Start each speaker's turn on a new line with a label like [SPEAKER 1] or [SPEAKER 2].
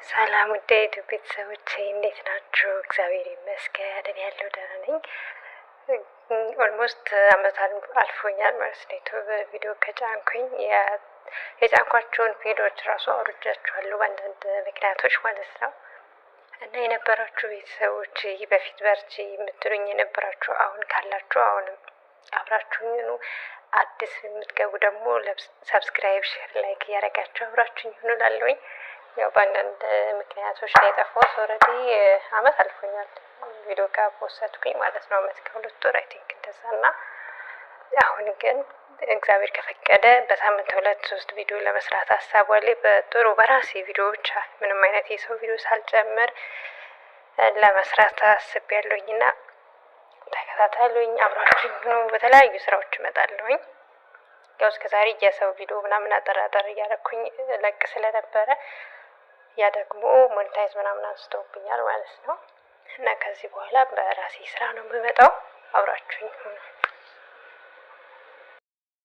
[SPEAKER 1] ሰላም ውድ የዩቲዩብ ቤተሰቦቼ፣ እንዴት ናችሁ? እግዚአብሔር ይመስገን እኔ ያለው ደህና ነኝ። Almost አመት አልፎኛል ማለት ነው ዩቲዩብ ቪዲዮ ከጫንኩኝ። የጫንኳቸውን ቪዲዮዎች ራሱ አውርጃቸዋለሁ በአንዳንድ ምክንያቶች ማለት ነው። እና የነበራችሁ ቤተሰቦች፣ በፊት በርቺ የምትሉኝ የነበራችሁ አሁን ካላችሁ አሁንም አብራችሁኝ ሁኑ። አዲስ የምትገቡ ደግሞ subscribe፣ share፣ like እያደረጋችሁ አብራችሁኝ ሁኑ እላለሁኝ። ያው በአንዳንድ ምክንያቶች ነው የጠፋሁት። Already አመት አልፎኛል ቪዲዮ ከ post ኩኝ ማለት ነው። አመት ከ2 ወር I think እንደዛ። እና አሁን ግን እግዚአብሔር ከፈቀደ በሳምንት ሁለት ሶስት ቪዲዮ ለመስራት ሀሳብ አለኝ። በጥሩ በራሴ ቪዲዮ ብቻ፣ ምንም አይነት የሰው ቪዲዮ ሳልጨምር ለመስራት አስቤያለሁኝ እና ተከታተሉኝ፣ አብራችሁኝ ሁኑ። በተለያዩ ስራዎች እመጣለሁኝ። ያው እስከ ዛሬ የሰው ቪዲዮ ምናምን አጠራጠር እያደረኩኝ ለቅ ስለነበረ ያ ደግሞ monetize ምናምን አንስተውብኛል ማለት ነው። እና ከዚህ በኋላ በራሴ ስራ ነው የምመጣው። አብራችሁኝ ሁኑ።